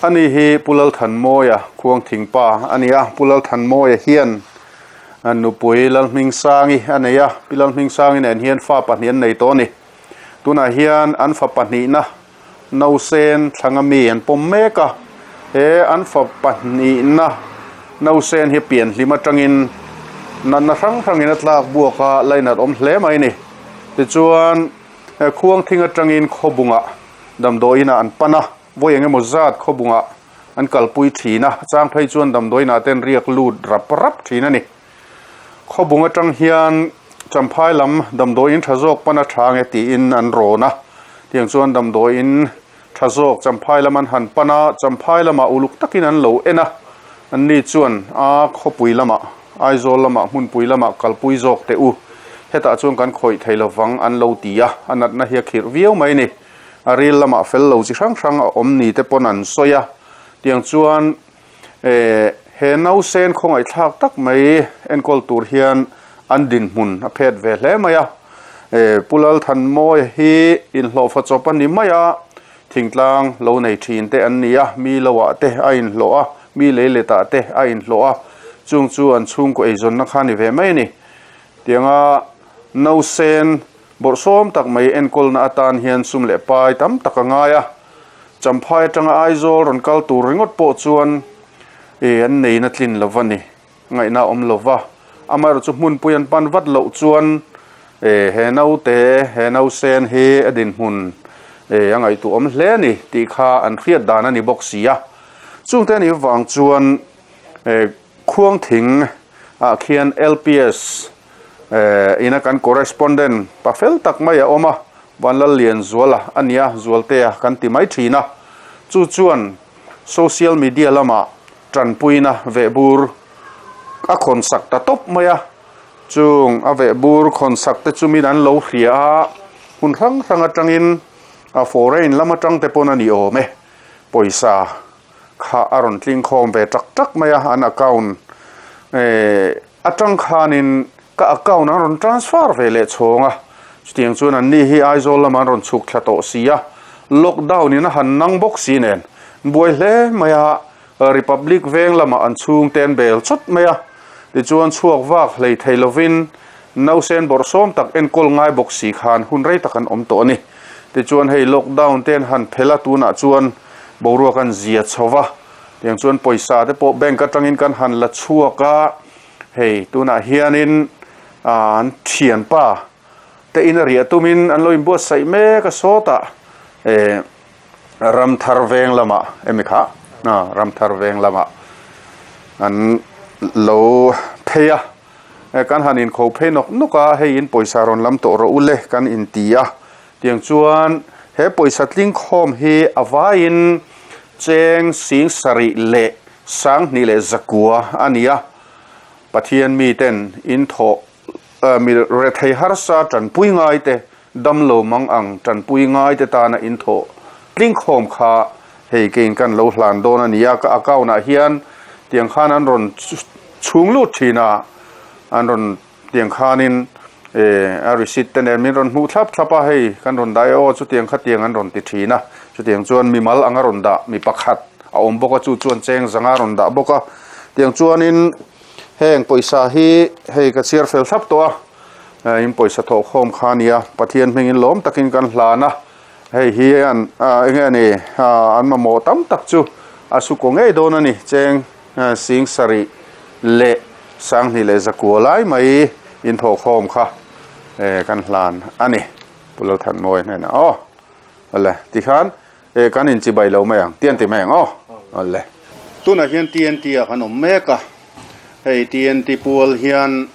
Ani hi Pu Lalthanmawia Khuangthingpa a ni a, Pu Lalthanmawia hian nupui Lalhmingsangi a nei a, Pi Lalhmingsangi nen hian fa pahnih an nei tawh a ni. Tunah hian an fa pahnihna nausen thlanga mi an pawm mek a, he an fa pahnihna nausen hi pianhlim atangin natna hrang hrangin a tlak buak a, lainat awm hle mai a ni. Tichuan Khuangthing atangin Khawbungah damdawiinah an pan a. Vawi eng emaw zat khawbungah an kalpui thin a, chang phei chuan damdawiinah te an riak lut rap rap thin a ni. Khawbung atang hian Champhai lam damdawiin tha zawk pan a tha nge tiin an rawn a, tiang chuan damdawiin tha zawk Champhai lam an han pan a, Champhai lamah uluk takin an lo en a, anni chuan a khawpui lamah, Aizawl lamah, hmunpui lamah kalpui zawk teh u, hetah chuan kan khawih thei lovang an lo ti a, a natna hi a khirh viau mai a ni. A ril lamah fel lo chi hrang hrang a awm ni te pawn an sawi a, tiang chuan eh he nausen khawngaihthlak tak mai enkawl tur hian an dinhmun a phet ve hle mai a, eh Pu Lalthanmawia hi inhlawhfa chawp a ni mai a, thingtlang lo nei thin te an ni a, mi lo ah te a inhlawh a, mi lei let ah te a inhlawh a, chung chu an chhungkaw eizawnna kha a ni ve mai a ni. Tianga nausen Bawrhsawm tak mai enkawlna atan hian sum leh pai tam tak a ngai a, Champhai atanga Aizawl rawn kal tur ringawt pawh chuan e an neina tlin lo va ni, ngaihna a awm lo va. Amaherawhchu chu hmunpui an pan vat loh chuan e he naute, he nausen hi a dinhmun e a ngaihtuah awm hle a ni tih kha an hriat dan a ni bawk si a. Chungte a nih vang chuan e Khuangthing ah khian LPS ina kan correspondent pa fel tak mai a awm a, Vanlallianzuala a nia, Zualtea kan ti mai thin a, chu chuan social media lamah tanpuina vehbur a khawnsak ta tawp mai a, chung a vehbur khawnsak te chu min an lo hria a, hmun hrang hrang atangin a foreign lam atang te pawn a ni awm e, pawisa kha a rawn tling khawm ve tak tak mai a, an account eh atang khanin ka account an rawn transfer ve leh chhawng a, chutiang chuan an ni hi Aizawl lamah an rawn chhuk thla tawh si a, lockdown in a han nang bawk si nen buai hle mai a, Republic veng lamah an chhungte an bel chawt mai a, tichuan chhuak vak hlei thei lovin nausen bawrhsawm tak enkawl ngai bawk si khan hun rei tak an awm tawh a ni. Tichuan hei lockdown te an han phelh a, tunah chuan boruak an zia chho va, tiang chuan pawisa te pawh bank atangin kan han la chhuak a, hei tunah hianin an thianpa te in a riah tumin an lo inbuatsaih mek a sawtah eh Ramthar veng lamah emi kha Ramthar veng lamah an lo phei a. Kan han inkho phei nawk nawk a, hei in pawisa rawn lam tawh rawh u le kan inti a. Tiang chuan he pawisa tling khawm hi a vaiin cheng sing sarih leh sanghnih leh zakua a ni a. Pathian miten in thawh mi rethei harsa tanpui ngai te, damlo mang ang tanpui ngai te tana in thawh tling khawm kha hei keiin kan lo hlan dawn a ni a. Ka account ah hian tiang khan an rawn chhung lut thin a, an rawn tiang khanin a receipt te nen min rawn hmuh thlap thlap a, hei kan rawn dah e aw chutiang kha tiang an rawn ti thin a, chutiang chuan mimal anga rawn dah mi pakhat a awm bawk a, chu chuan cheng zanga rawn dah bawk a, tiang chuanin heng pawisa hi hei ka chhiar fel thlap tawh a, in pawisa thawh khawm kha a nia, Pathian hmingin lawm takin kan hlan a, hei hi an enge a ni an mamawh tam tak chu a su kaw ngei dawn a ni, cheng. Sing sarih leh sanghnih leh zakua lai mai inthawhkhawm kha kan hlan a ni. Pu Lalthanmawia hnenah aw. Awle, tikhan kan inchibai lo mai ang, ti an ti mai ang aw. Awle. Tunah hian TNT ah kan awm mek a, hei TNT pual hian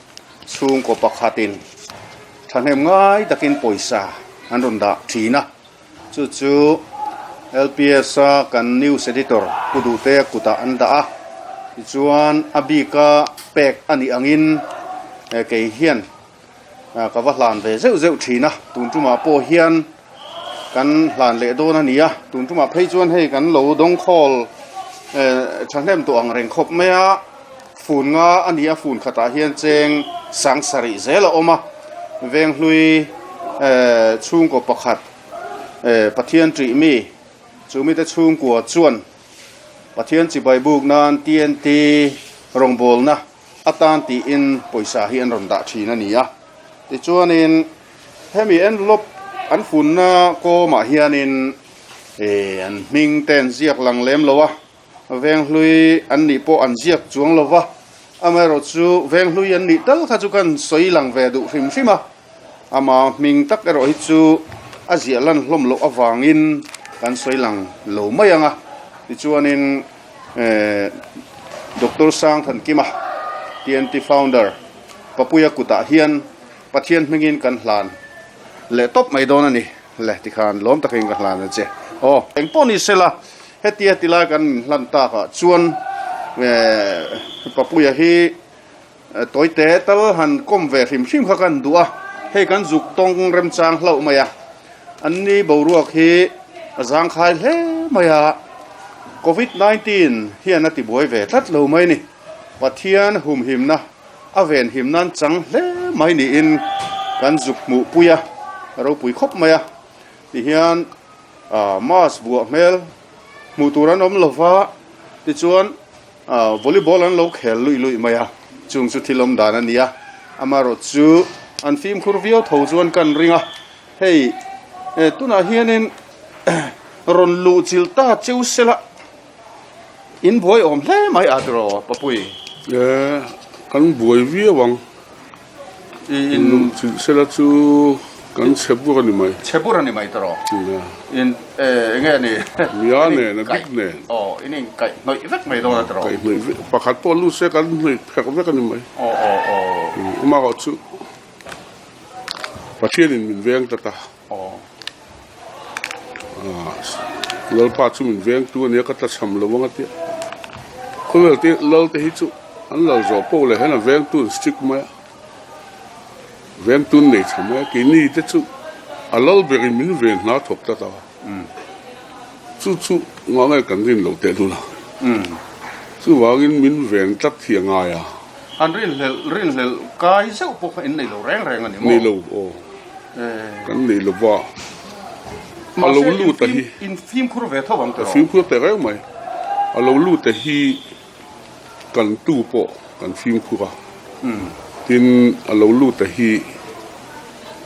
chhungkaw pakhatin thahnem ngai takin pawisa an rawn dah thin a. Chu chu LPS a kan news editor Pu Duhtea kutah an dah a, tichuan a bika pek a nih angin kei hian ka va hlan ve zeuh zeuh thin a, tun tumah pawh hian kan hlan leh dawn a ni a, tun tumah phei chuan hei kan lo dawngkhawl thahnem tawh ang reng khawp mai a, fun nga a ni a, fun khatah hian cheng sang sarih zel a awm a, Venghlui chhungkaw pakhat Pathian ṭih mi, chu mite chhungkua chuan Pathian chibai buk nan TNT rawngbawlna atan tiin pawisa hi an rawn dah thin a ni a. Tichuanin hemi envelope an funna kawmah hianin an hming te an ziak lang lem lo a, Venghlui an nih pawh an ziak chuang lo va, amaherawhchu Venghlui an nih tal kha chu kan sawi lang ve duh hrim hrim a, ama hming tak erawh hi chu a ziah lan hlawm loh avangin kan sawi lang lo mai ang a. Tichuanin Doctor Sangthankima, TNT Founder, Papuia kutah hian Pathian hmingin kan hlan leh tawp mai dawn a ni. Le tikhan lawm takin ka hlan a che. Aw, engpawh ni sela, hetia tilai kan min hlan takah chuan Papuia hi tawite tal han kawm ve hrim hrim kha kan duh a, hei kan zuk tawng remchang hlauh mai a, anni boruak hi a zangkhai hle mai a, Covid 19 hian a tibuai ve tlat lo mai ni. Pathian humhimna A venhim nan chang hle mai niin kan zuk hmuh pui a, ropui khawp mai a. Tihian mask vuah hmel hmuh tur an awm lo va, tichuan volleyball an lo khel luih luih mai a, chung chu thil awm dan a ni a. Amaherawh chu an fimkhur viau tho chuan kan ring a, hei tunah hianin rawn luh chilh ta cheu sela. In buai awm hle mai a tiraw Papui? E, kan buai viau ang. In luh chilh sela chu kan chhe bur a ni mai. Chhe bur a ni mai tiraw? In e enge a ni? Mia nen a dik nen. Aw, in inkaih hnawih vek mai dawn a tiraw? Kaih hnawih vek, pakhat pawh lut se kan hnawih phek vek a ni mai. Aw aw aw. Amaherawh chu Pathianin min veng tlat a. Lalpa chu min veng tu ania ka tlachham lo ang a tia. Khawvel te lal te hi chu an lal zawh pawh leh hian a veng tu an strict mai a. Veng tu an nei tha mai a. Keini te chu a lal berin min ven hna thawk tlat a. Chu chu ngah nge kan rin loh teh hlun a. Chuvangin min ven tlat hi a ngai a. An rinhlelh rinhlelh kai zeuh pawh kha in nei lo reng reng a ni maw? Nei lo aw. Kan nei lo va. A lo lut a hi. In fimkhur ve tho ang tiraw? Fimkhur teh reng mai. A lo lut a hi kan tu pawh kan fimkhur a. Tin a lo lut a hi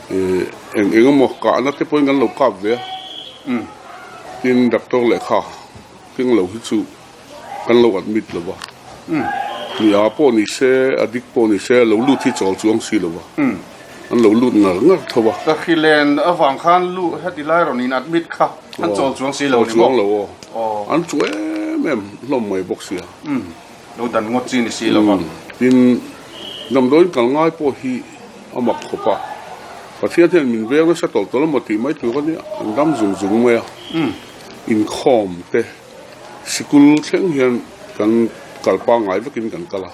eng eng emaw kahna te pawhin kan lo kap ve a. Tin doctor lehkha keng lo hi chu kan lo admit lo va. Ni a pawh ni se, a dik pawh ni se, lo lut hi chawl chuang si lo va. An lo lut ngar ngar tho va. Ka hrilen avang khan lu heti lai rawn in admit kha an chawl chuang si lo ni maw? Chawl chuang lo aw. An chu em em hlawm mai bawk sia. Lo dan ngawt chi ni si lo va. Tin, damdawiin kal ngai pawh hi a mak khawp a. Pathian hian min veng nasa tawlh tawlh emaw tih mai tur a nia, an dam zung zung mai a. Inkhawm te. Sikul thleng hian kan kal pangngai vekin kan kal a,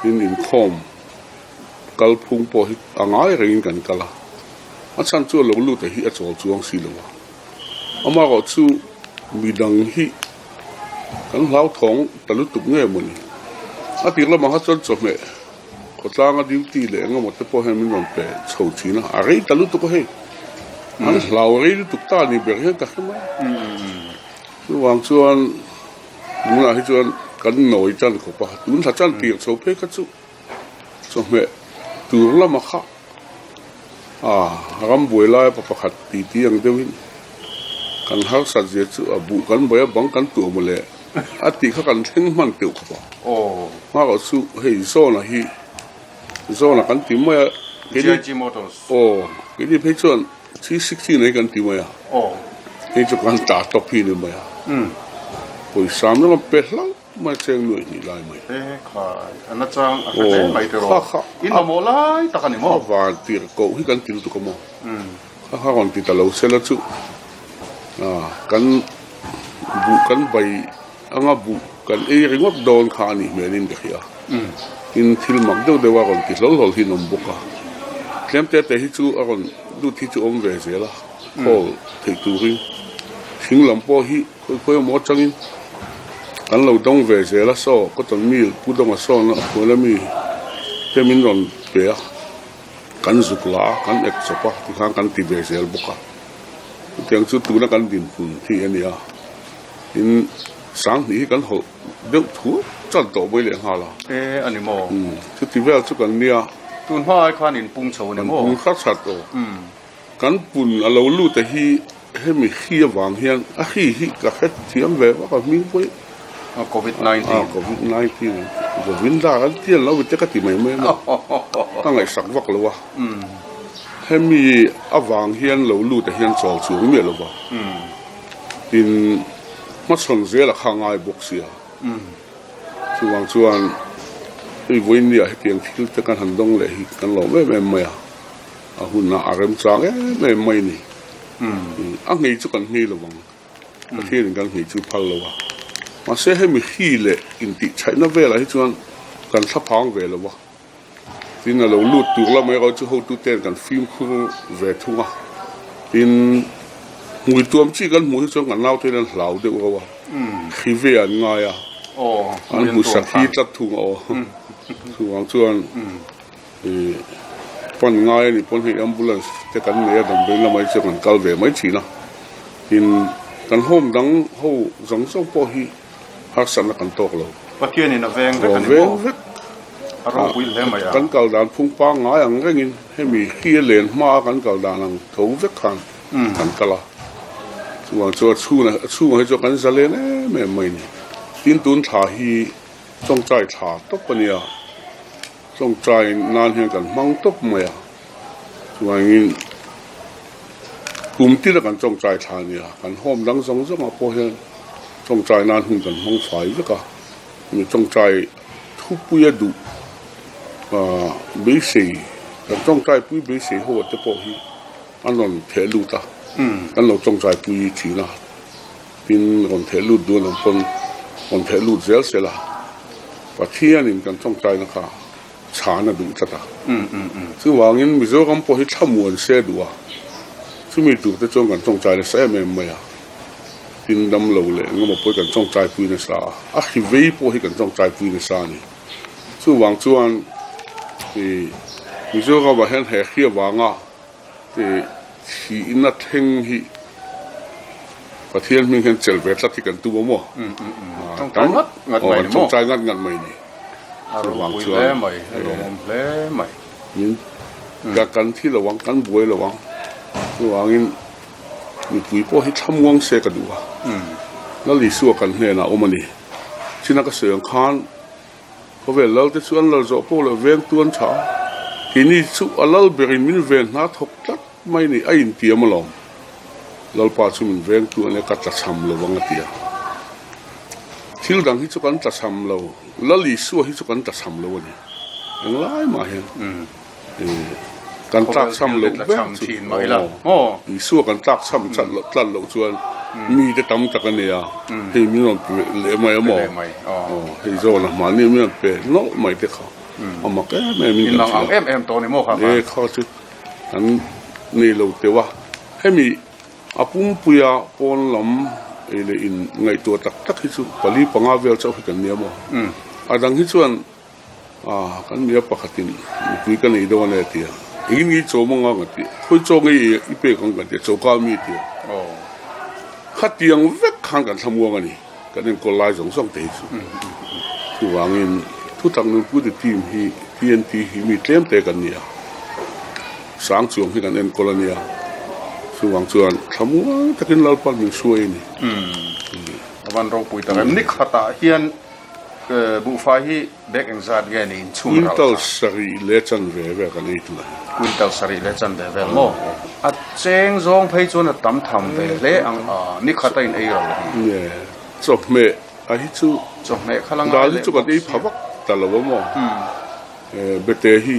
tin inkhawm kal phung pawh hi a ngai rengin kan kal a, a chhan chu a lo lut a hi a chawl chuang si lo a, amaherawh chu midang hi kan hlauthawng ta lutuk nge mawni, a tir lamah kha chuan chawhmeh khawtlanga duty leh eng emaw te pawh hian min rawn pe chho thin a, a rei ta lutuk a hei, an hlau rei lutuk ta ni ber hian ka hre mai a, chuvang chuan tunah hi chuan kan nawi tan khawp a, tun thla chan tir chho phei kha chu chawhmeh tur lama kha a rambuai laia pa pakhat titi ang deuhin kan harsat zia chu a buh kan bawi a bang kan tuah mawle. A tih kha kan thleng hman teuh khawp a. Hmarawh chu hei Zawna hi Zawna kan ti mai a. GIG Motors. Aw, keini phei chuan 360 nei kan ti mai a. Hei chu kan ta tawp hi ni mai a. Pawisa min rawn pe hlauh mai cheng nuaih hnih lai mai. E khai, a nachang a hre hle mai tiraw. Kha kha. In mamawh lai tak a ni maw? Kha van tir koh hi kan ti lutuk a maw? Kha kha rawn ti ta lo sela chu kan Buh kan bai anga buh kan ei ringawt dawn kha a nih hmelin ka hria. Tin, thil mak deuh deuh a rawn ti hlawl hlawl hi an awm bawk a. Tlem te te hi chu a rawn lut hi chu awm ve zel a, khawl theih turin. Thing lam pawh hi khawi khawi emaw atangin kan lo dawng ve zel a, saw cotton mill pu dawnga sawn a hmual ami te min rawn pe a, kan zuk la a, kan ek chawp a, tikhan kan ti ve zel bawk a. Chutiang chu tuna kan dinhmun hi a ni a, tin. Sanghnih hi kan hawlh deuh thuak chan tawh mai leh nghal a. E a ni maw? Umm chuti vel chu kan nia. Tun hma ai khan in pung chho a ni maw? Kan pung hrat hrat aw. Kan pun a lo lut a hi hemi hri avang hian a hri hi ka hre thiam ve vak a hming pawh hi. A covid 19. A covid 19 an ti. Govinda an ti an lo ti te ka ti mai mai a maw? Ka ngaihsak vak lo a. Hemi avang hian lo lut a hian chawl chuang miah lo va. Tin, hmachhawn zel a kha ngai bawk sia. Chuvang chuan hei vawinia hetiang thil te kan han dawng leh hi kan lawm em em mai a, a hunah a remchang em em mai a ni. A nghei chu kan nghei lo vang, Pathianin kan nghei chu phal lo a. Mahse hemi hri leh intihchhaihna velah hi chuan kan thlaphang ve lo a. Tin, a lo lut tur lam erawh chu hotuten kan fimkhur ve thung a. Tin, hmui tuam chi kan hmuh hi chuan kan naute hian an hlau deuh reuh a, hri ve an ngai a, an hmu sakhi tlat thung a aw. Chuvang chuan ih pan ngai a nih pawn hei ambulance te kan nei a damdawiin lamah hi chuan kan kal ve mai thin a. Tin, kan home dang ho zawng zawng pawh hi harsatna kan tawk lo. Pathianin a veng vek a ni maw? Veng vek. A ropui hle mai a. Kan kal dan phung pangngai ang rengin hemi hi a len hma a kan kal dan ang tho vek khan kan kal a. Chuvang chu a chhunah a chhungah hi chuan kan za len em em mai a ni. Tin tun thla hi tawngtai thla tawp a nia. Tawngtai nan hian kan hmang tawp mai a. Chuvangin kum tina kan tawngtai thla a nia. Kan home dang zawng zawngah pawh hian tawngtai nan hun kan hmang fai vek a. Mi tawngtai thupui a duh beisei kan tawngtai pui beisei ho te pawh hi an rawn theh lut a. Kan lo tawngtai pui thin a. Tin rawn theh lut duan ang pawn rawn theh lut zel sela Pathianin kan tawngtaina kha chhan a duh tlat a. Chuvangin Mizoram pawh hi thlamuan se a duh a, chumi tur te chuan kan tawngtai nasa em em mai a, tin dam lo leh engemaw pawh hi kan tawngtai pui nasa a, a hri vei pawh hi kan tawngtai pui nasa a ni. Chuvang chuan ih Mizoramah hian he hri avanga ih thihna thleng hi Pathian hming hian chelh ve tlat hi kan tum a maw? Tawngtai ngat ngat mai ni maw? Tawngtai ngat ngat mai ni. A ropui hle mai, a lawmawm hle mai. Min ka kan thi lo ang, kan buai lo ang. Chuvangin mipui pawh hi thlamuang se ka duh a. Lal Isua kan hnenah awm a ni. China ka sawi ang khan Khawvel lal te chu an lal zawh pawh leh vengtu an tha a. Keini chu a lal berin min ven hna thawk tlat mai ni, a intiam alawm. Lalpa chu min vengtu a nia, ka tlachham lo ang a ti a. Thil dang hi chu kan tlachham lo, Lal Isua hi chu kan tlachham lo a ni. Englai mah hian kan tlakchham loh ber chu aw, Isua kan tlakchham tlat loh chuan mite tam tak a nia, hei min rawn pe leh mai a maw? Aw, hei zawn a mahni min rawn pe nawlh mai te kha a mak em em in kan hria. E kha chu kan nei lo teuh a, hemi a pumpuia pawn lam ei leh in ngaihtuah tak tak hi chu pali panga vel chauh hi kan nia maw? A dang hi chuan A, kan nia pakhatin nupui ka nei deuh a nia tia. Engin nge i chawm anga ka ti. Khawi chaw nge i pek ang ka ti a, choka mi tia. Khatiang vek khan kan thlamuang a ni, kan enkawl lai zawng zawng te hi chu. Chuvangin thutak nunpui te team hi TNT hi mi tlem te kan ni a, sang chuang hi kan enkawl a nia. Chuvang chuan thlamuang takin Lalpan min hruai a ni. A van ropui tak em. Nikhatah hian Buhfai hi bag engzat nge niin chhung rauh Quintal sarih leh chanve vel kan ei tun a. Quintal sarih leh chanve vel maw? A cheng zawng phei chuan a tam tham ve hle ang a, ni khat a in ei ro hi. Nge, chawhmeh a hi chu Chawhmeh kha la ngai dal hi chu kan ei pha vak ta lo a maw? Bete hi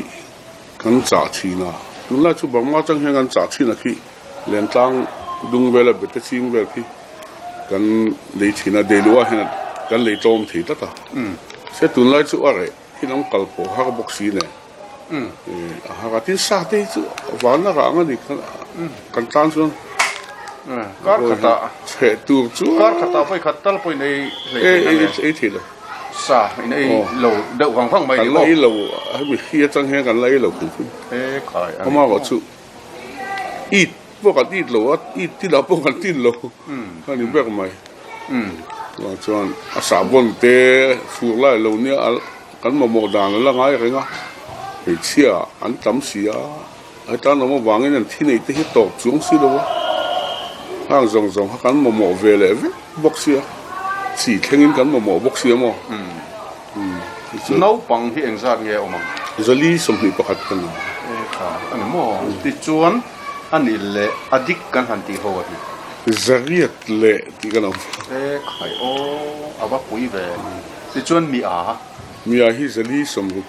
kan chah thin a, tunlai chu Burma atang hian kan chah thin a khi Lentlang dung vela bete ching vel khi kan lei thin a, deiluah hian kan lei tlawm thei tlat a. Se tunlai chu a reh hi lam kal pawh har bawk si nen a har a, tin sa te hi chu van a rah ang a ni kan tan chuan kar khatah chheh tur chuan kar khatah vawi khat tal pawhin ei hlei thei ang e. Ei thei lo. Sa in ei lo deuh vang vang mai ni maw? Kan la ei lo, hemi hri atang hian kan la ei lo thei chu. E khai a ni. Amaherawh chu It pawh kan it lo a, it tinah pawh kan tin lo a ni ber mai. Chuvang chuan a sahbawn te fur lai lo nia kan mamawh dan a la ngai reng a, hmeichhia an tam si a, hetan awm avangin an thi neih te hi tawp chuang si lo a, hang zawng zawng kha kan mamawh ve leh vek bawk sia, chi thlengin kan mamawh bawk sia maw? Naupang hi engzat nge awm ang? 421 ka ni. E kha a ni maw? Tichuan a nih leh a dik kan han tih ho a hi. 800 leh tih kan awm. E khai aw, a va pui ve. Tichuan mi a. Mi a hi 460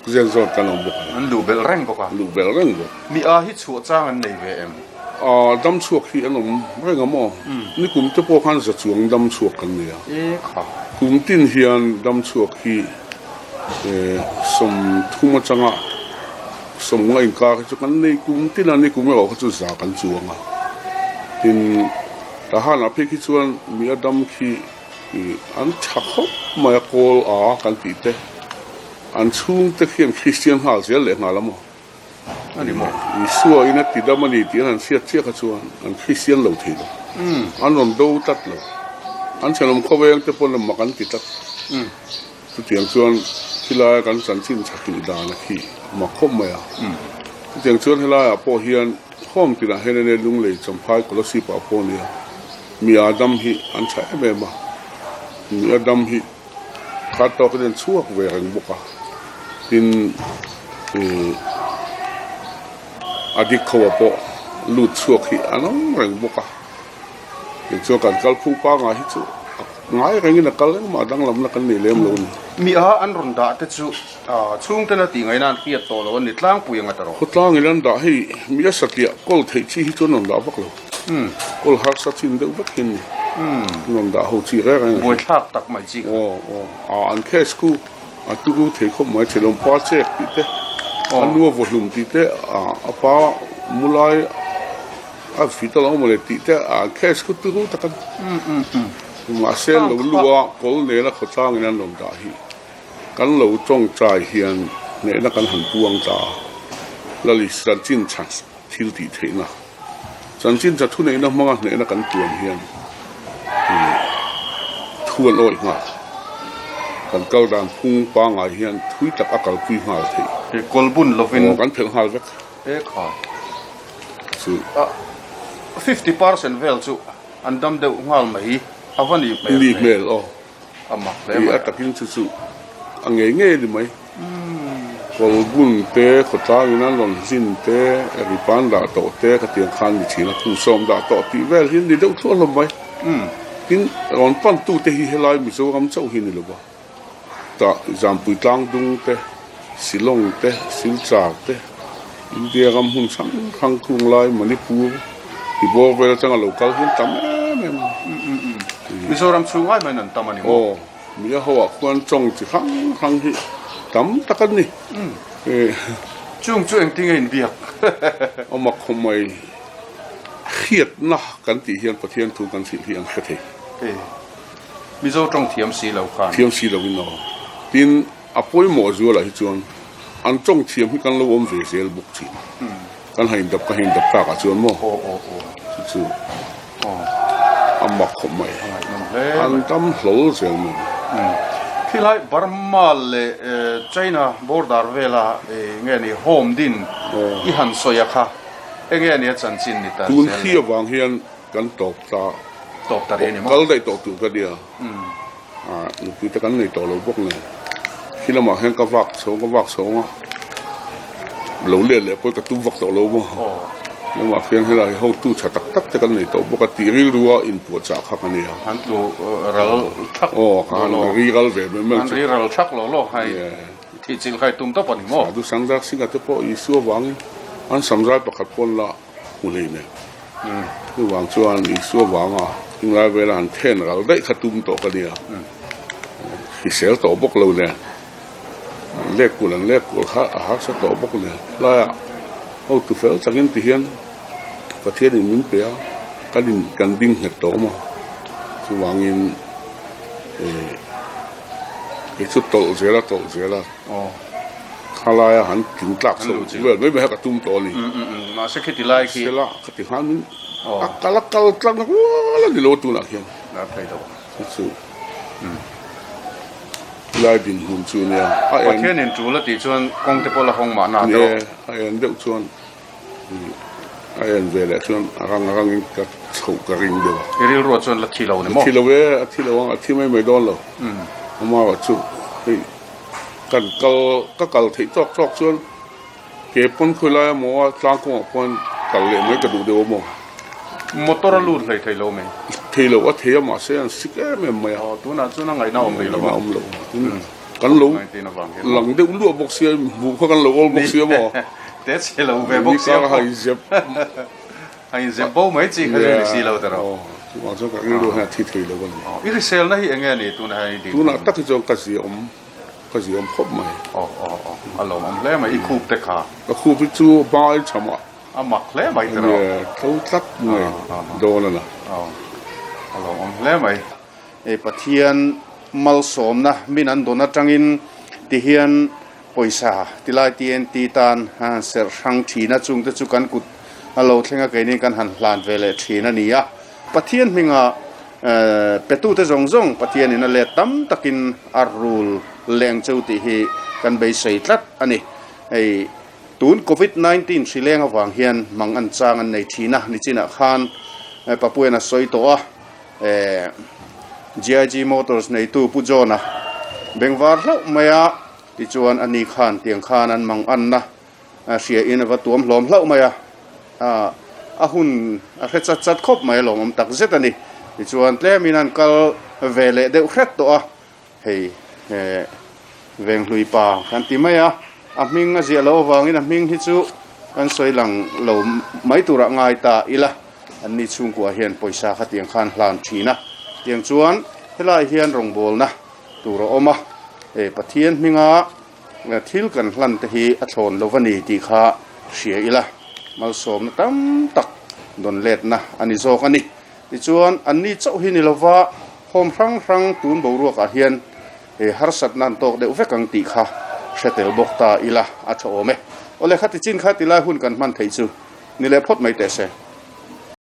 zen zawt kan awm bawk a. An luh belh reng bawk a. Luh belh reng bawk. Mi a hi chhuah chang an nei ve em? A dam chhuak hi an awm reng a maw? Nikum te pawh khan za chuang dam chhuak kan nei a. E kha. Kum tin hian dam chhuak hi 30 atanga 50 inkar hi chu kan nei kum tin a, nikum erawh kha chu za kan chuang a. Tin, Tahanah phei khi chuan mi a dam khi an tha khawp mai a, kawl a kan tih te. An chhungte khian Kristian nghal zel leh nghal a maw? A ni maw? Isua in a ti dam a ni tih an han hriat chiah kha chuan an Kristian lo thei lo. An rawn do tlat lo. An thenawm khawveng te pawn mak an ti tlat. Chutiang chuan khilai kan chanchin chhakilh dan a khi mak khawp mai a. Chutiang chuan helaiah pawh hian khawm tinah hian enge Lunglei Champhai Kolasib ah pawh nia mi a dam hi an tha em em a. Mi a dam hi Kha tawkin an chhuak ve reng bawk a, tin ih a dik kho ah pawh lut chhuak hi an awm reng bawk a, tichuan kan kal phung pangngai hi chu a ngai rengin a kal engmah danglamna kan nei lem lo a ni. Mi a an rawn dah te chu chhungten a tih ngaihna an hriat tawh lo a ni tlangpui anga ta rawh. Khawtlangin an dah hei mi a satliah kawl theih chi hi chu an rawn dah vak lo. Kawl harsa chin deuh vek hian ni. Rawn dah ho chi reng reng a. Buaithlak tak mai chi kha. Aw aw a an case khu a turu thei khawp mai thelawm pa chek tih te a nu a vawhlum tih te a a pa mu lai a vit alawm mawle tih te a an case khu turu tak a ni. Mahse lo lu a kawl nena khawtlangin an rawn dah hi. Kan lo tawngtai hian hnehna kan han puang ta a, Lali chanchin tha thil tih theihna, chanchin tha thuneihna hmanga hnehna kan puan hian thu an awih nghal. Kan kal dan phung pangngai hian thui tak a kalpui nghal theih. He kawl bun lovin. Aw, kan phelh nghal vek. He kha. Chu. 50% vel chu an dam deuh nghal mai a va nih hmel ve. Nih hmel aw. A mak hle mai a. Takin chu chu a ngei ngei a ni mai. Kawlbun te, khawtlangin an rawn zin te, ripan dah tawh te ka tiang khan ni thin a, kum sawm dah tawh tih vel hi an ni deuh thluah hlawm mai. Tin, rawn pantu te hi helai Mizoram chauh hi a ni lo va, tah Zampui Tlangdung te, Shillong te, Silchar te, India ram hmun hrang hrang khung lai Manipur ti bawr vel atanga lo kal hian tam em em a. Mizoram chhung ai maiin an tam a ni maw? Aw, mi a ho ah khuan tawng chi hrang hrang hi tam tak an ni. Chung chu engtin nge inbiak? A mak khawp mai. Hriatna kan tih hian Pathian thu kan hrilh hi an hre thei. Mizo tawng thiam si lo khan. Thiam si lo in aw. Tin. A pawimawh zualah hi chuan an tawng thiam hi kan lo awm ve zel bawk thin. Kan ha indap ka ha indap takah chuan maw chu chu a mak khawp mai. An tam hlawl zel mai. Khilai Burma leh China border vela nge ni home din i han sawi a kha enge nia chanchin ni ta zel. Tun khi avang hian kan tawp ta tawp ta rih a ni maw? Kal daih tawh tur ka nia. Ah, nupui te kan nei tawh lo bawk nen. Khi lamah hian ka vak chhawng ka vak chhawng a, lo let leh pawh ka tum vak tawh lo maw. Lamah khian helai hotu tha tak tak te kan nei tawh bawk a tih rilrua inpuahchah kha ka nia. An tlu ral thak lo lo. Aw, an ri ral ve mai mai chu. An ri ral thak lo lo hai thih chilh khai tum tawp a ni maw. Sadhu Sangzak Singh-a te pawh Isua vangin an samzai pakhat pawn la. Hmu hlei nen. Chuvang chuan Isua vanga tunlai vela han then ral daih kha tum tawh ka nia. Hrisel tawh bawk lo nen. Lek kulh an lek kulh kha a harsa tawh bawk nen. Tlaiah hotu fel takin ti hian Pathianin min pe a, kan in kan ding nghet tawh awm a. Chuvangin kei chu tawlh zel a tawlh zel a. Khalaia han tling tlak chho vel mai mai kha ka tum tawh a ni. Mahse khiti lai khi. Sela khati khan min a kal a kal tlang rual a ni lo tunah khian. A thei lo. Chu chu. Tilai dinhmun chu nia a en. Pathianin tul a tih chuan kawng te pawh la hawng mahna te aw. A en deuh chuan a en ve leh chuan a rang a rangin ka chhoh ka ring deuh a. I rilruah chuan la thi lo ni maw? La thi lo e, a thi lo ang, a thi mai mai dawn lo. Amah chu hei kan kal ka kal theih tawk tawk chuan Ke pawn khawi lai amaw a tlang kawngah pawn kal leh mai ka duh deuh amaw? Motor a lut hlei thei lo mai. Thei lo a thei a mahse an sik em em mai a. Aw tunah chuan a ngaihna awm rih lo a. Ngaihna awm lo. Tin kan lo lang deuh luah bawk sia hmuh kha kan lo awl bawk sia maw? Te chhe lo ve bawk sia maw? Ni kar a inzep. A inzep bo mai chi kha chu ni si lo ta rawh. Aw chuvang chuan ka rilru hian a thi thei lo a ni. I hriselna hi eng nge ni tunah hian i ding? Tunah tak hi chuan ka zia awm. Ka ziam khawp mai. Aw aw aw, a lawmawm hle mai, i khup te kha. Ka khup hi chu hmai tham ah. A mak hle mai tiraw. Nia, tlo tlat mai dawn a na. Aw, a lawmawm hle mai. Hei Pathian malsawmna min an dawn atangin tihian pawisa tilai TNT tan a han serh hrang thin a, chungte chu kan kut a lo thleng a keini kan han hlan ve leh thin a ni a. Pathian hminga Petute zawng zawng Pathianin a let tam takin a rul leng cheu tih hi kan beisei tlat a ni. Hei tun Covid 19 hri leng avang hian mang an chang an nei thin a, nichinah khan Papuian a sawi tawh a, GIG Motors neitu Pu John-a bengvar hlauh mai a, tichuan ani khan tiang khan an mang anna A hria in a va tuam hlawm hlauh mai a, a hun a hre chat chat khawp mai a lawmawm tak zet a ni. Tichuan tlem in an kal ve leh deuh hret tawh a, hei Venghlui pa kan ti mai a, a hming a ziah loh avangin a hming hi chu kan sawi lang lo mai turah ngai ta ila, an ni chhungkua hian pawisa kha tiang khan hlan thin a, tiang chuan helaiah hian rawngbawlna tur a awm a, Pathian hminga Thil kan hlan te hi a thlawn lo va ni tih kha hria ila, malsawmna tam tak dawn letna a ni zawk a ni. Tichuan, anni chauh hi ni lova home hrang hrang tun boruakah hian harsatna an tawk deuh vek ang tih kha hre tel bawk ta ila a tha awm e. Awle, khati chin kha tilai hun kan hman theih chu ni leh phawt mai teh se.